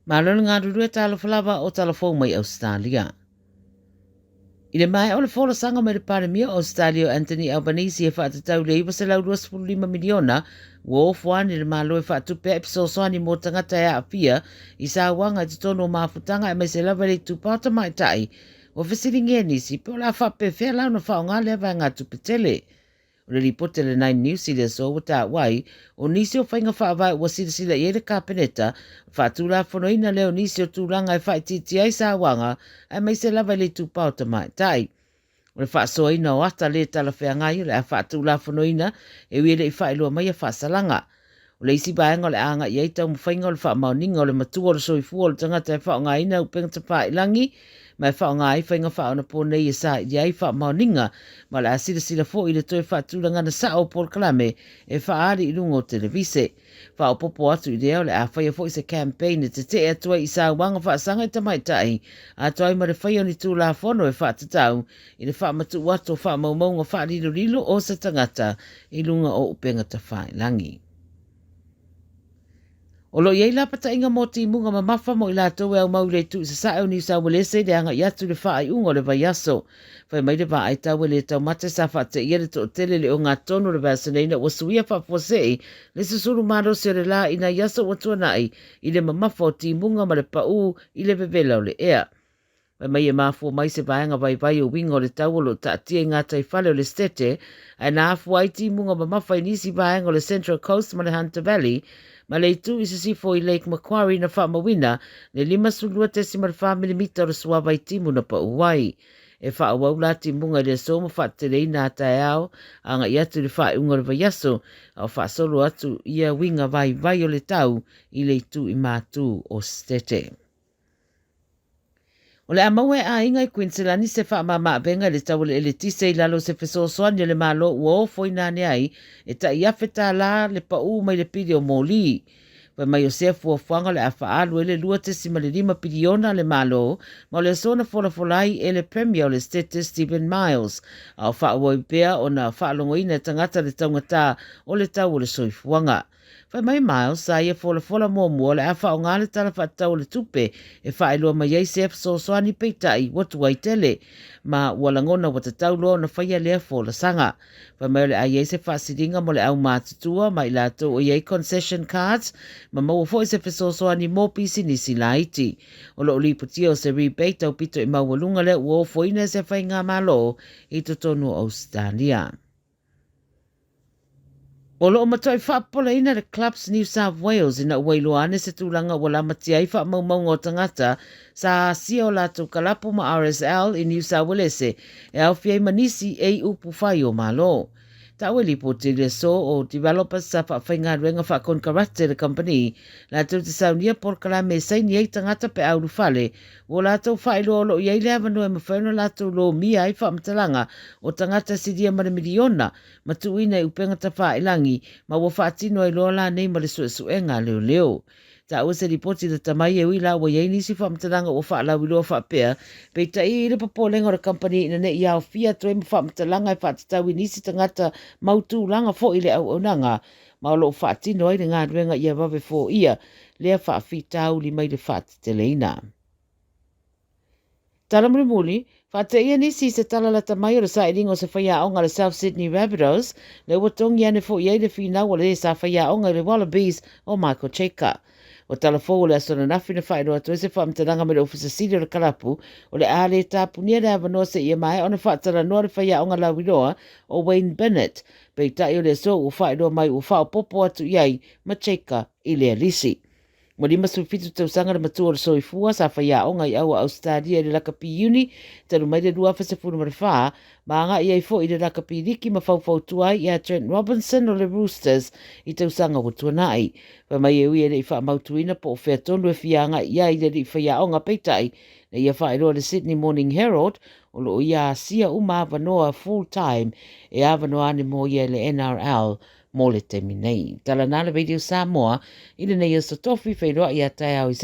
Malo le galulue talofa lava o tala fou mai Ausetalia. I le maea o le folasaga mai le Palemia o Ausetalia o Anthony Albanese e faatatau i le 925 miliona ua ofo ane le Malo e faatupe ai fesoasoani mo tagata e aafia i sauaga i totonu o mafutaga aemaise lava i le itupa o tamaitai ua fesiligia e nisi pe o le a faapefea la ona faaaoga lea vaegatupe tele. O le lipoti a le Nine News i le aso ua taua ai, o nisi o faiga faavae ua silasila i ai le Kapeneta, faatulafonoina lea o nisi o tulaga e faaitiitia ai sauaga aemaise lava i le itupa o tamaitai. O le faasoaina o ata le talafeagai o le a faatulafonoina e ui e le i faailoa mai faasalaga. O le isi vaega o le a agai i ai taumafaiga o le faamaoniga o le matua o le soifua o le tagata e faaaogaina upega tafailagi ma e faaaoga ai faiga faaonaponei e saili ai faamaoniga ma o le a silasila foi i le toe faatulagana sao o polokalame e faaali i luga o televise. Faaopoopo atu i lea o le a faia foi se campaign e tetee atu ai i sauaga faasaga i tamaitai atoa ai ma le faia o ni tulafono e faatatau i le faamatuu atu o faamaumauga faalilolilo o se tagata i luga o upega tafailagi. O lo o i ai lapataiga mo timuga mamafa mo i latou e aumau i le itu i sasae o Niu Sauelese i le agai atu i le faaiuga o le vaiaso. Fai mai le vaai tau e le taumate sa faateia le toatele le ogatotonu o le vaiaso nei ina ua suia faafuasei le susulu malosi o le la i nai aso ua tuanai i le mamafa o timuga ma le pau i le vevela o le ea. Fai mai e mafua mai se vaega vaivai o uiga o le tau o lo o taatia i gataifale o le Setete, ae na afua ai timuga mamafa i nisi vaega o le Central Coast ma le Hunter Valley, ma le itu i sisifo i Lake Macquarie na faamauina le 52.4 milimita o le suavai timu na pau ai. E faaauau la timuga i le aso ma faateteleina a taeao agai atu i le faaiuga o le vaiaso, a o faasolo atu ia uiga vaivai o le tau i le itu i matu o Setete. O le a maua e aiga i Kuiniselani se faamama-avega i le tau o le eletise i lalo o se fesoasoani a le Malo ua ofoina ane ai e tai $1,000 le pau mai le pili o moli. Fai mai o sea fuafuaga o le a faaalu ai le 2.5 piliona a le Malo ma o le aso na folafola ai e le Premier o le Setete Steven Miles a o faaauau pea ona faalogoina e tagata le taugata o le tau o le soifuaga. Fai mai Miles, sa ia folafola muamua o le a faaaoga le Tala Faatatau o le Tupe e faailoa mai ai sea fesoasoani peitai ua tuai tele ma ua lagona ua tatau loa ona faia lea folasaga. Fai mai o le a i ai se faasiliga mo le aumatutua ma i latou o i ai concession cards ma maua foi se fesoasoani mo pisinisi laiti. O lo o lipotia o se rebate aupito i maualuga lea ua ofoina e se faigamalo i totonu o Ausetalia. O lo o matuai faapopoleina le Clubs New South Wales ina ua iloa ane se tulaga ua lamatia ai faamaumauga o tagata sa asia o latou kalapu ma RSL i Niu Sauelese e aofia ai ma nisi e i upu fai o Malo. Taua i lipoti i le aso o Developers sa faafaigaluega faakonekarate le kamupani latou te saunia polokalame e saini ai tagata pe a ulufale ua latou faailoa o lo o i ai le avanoa e mafai ona latou lomia ai faamatalaga o tagata silia ma le miliona ma tuuina i upega tafailagi ma ua faatino ai loa la nei ma le suesuega a leoleo. Taua se lipoti lata mai e ui la ua i ai nisi faamatalaga ua faalauiloa faapea, peitai i le popolega o le kamupani ina ne i aofia atu ai ma faamatalaga e faatatau i nisi tagata mautulaga foi i le auaunaga ma o lo o faatino ai le galuega ia vave foia lea faafitauli mai le faateteleina. Tala mulimuli, faateia nisi i se tala lata mai o le sailiga o se faiaoga a le South Sydney Rabbitohs, lea ua togi ane foi i ai le finau a le sa faiaoga i le Wallabies o Michael Cheika. O tala fou o le aso ananafi na faailoa atu ai se faamatalaga mai le Ofisa Sili o le Kalapu o le a le tapunia le avanoa seia maea ona faatalanoa le faiaoga lauiloa o Wayne Bennett. Peitai o le aso ua faailoa mai ua faaopoopo atu i ai ma Cheika i lea lisi. Ua 57 tausaga le matua o le soifua sa faiaoga i aua Ausetalia i le lakapi uni talu mai le 2014 ma agai ai foi i le lakapi liki ma faufautua ai ia Trent Robinson o le Roosters i tausaga ua tuanai. Fai mai e ui e le i faamautuina po o fea tonu e fia agai i ai le alii faiaoga peitai na ia faailoa le Sydney Morning Herald o lo o ia asia uma avanoa full time e avanoa ane mo ia i le NRL mo le taimi nei. Tala na le Radio Samoa i lenei aso tofi feiloai ia taeao i se